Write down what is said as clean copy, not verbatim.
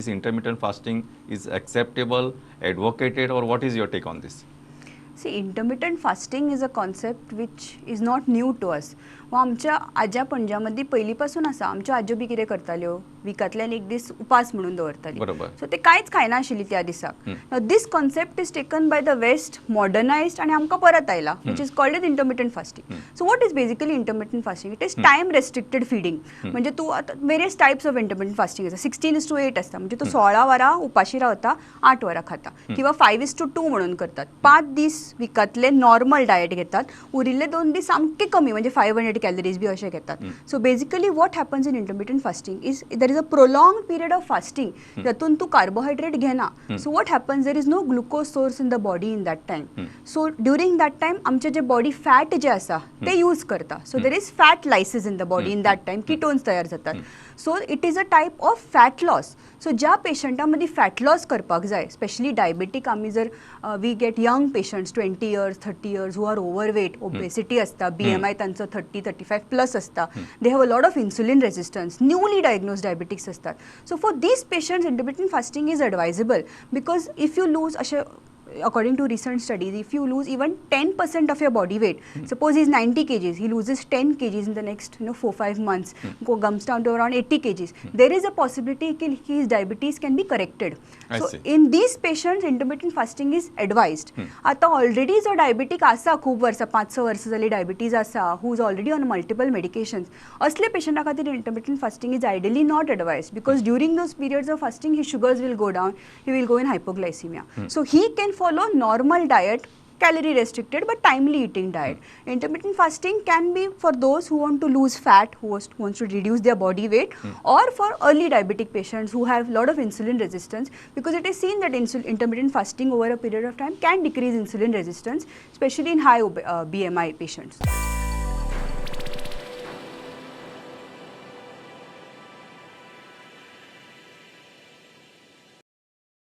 Intermittent fasting is acceptable, advocated, or what is your take on this? See, intermittent fasting is a concept which is not new to us. व आमच्या आज्या पणज्या मदीं पयलीं पासून आसा. आमच्यो आज्यो बी कितें करताल्यो, विकांतल्यान एक दीस उपास म्हणून दवरताली. सो ते कांयच खायनाशिल्ली त्या दिसाक. This concept is taken by the West, modernized आनी आमकां परत आयला, which is called as intermittent fasting. So what is basically intermittent fasting? It is time restricted feeding. म्हणजे तूं आतां various types of intermittent fasting आसा. 16:8 आसता, म्हणजे तूं 16 वरां उपाशी रावता, 8 वरां खाता, किंवा 5:2 म्हणून करतात. 5 दीस विकांतले नॉर्मल डायट घेतात, उरिल्ले 2 दीस सामके कमी, म्हणजे 500 कॅलरीज बी अशें घेतात. So basically, what happens in intermittent fasting is there is a prolonged period of fasting जातून तूं कार्बोहायड्रेट घेना. So what happens, there is no glucose source in the body in that time. So during that time आमचे जे body fat जे आसा ते use करता. So there is fat lysis in the body in that time, ketones तयार जातात. So it is a type of fat loss. So ज्या पेशंटा मदीं fat loss करपाक जाय, स्पेशली डायबेटीक, आमी जर we get young patients, 20 years, 30 years, who are overweight, obesity आसता, BMI तांचो 30, 35 plus आसता, they have a lot of insulin resistance, newly diagnosed diabetics असतात. So for these patients, intermittent fasting is advisable because if you lose अशें, according to recent studies, if you lose even 10% of your body weight, suppose he's 90 kgs, he loses 10 kgs in the next 4 5 months, go comes down to around 80 kgs, there is a possibility that his diabetes can be corrected. I So see. In these patients, intermittent fasting is advised. आता already जो diabetic आसा, खूब वर्सां, 5-6 वर्सां जाली diabetes आसा, who is already on multiple medications, असले पेशंटा खातीर intermittent fasting is ideally not advised because during those periods of fasting, his sugars will go down, he will go in hypoglycemia. So he can follow normal diet, calorie restricted but timely eating diet. Intermittent fasting can be for those who want to lose fat, who wants to reduce their body weight, or for early diabetic patients who have lot of insulin resistance, because it is seen that intermittent fasting over a period of time can decrease insulin resistance, especially in high BMI patients.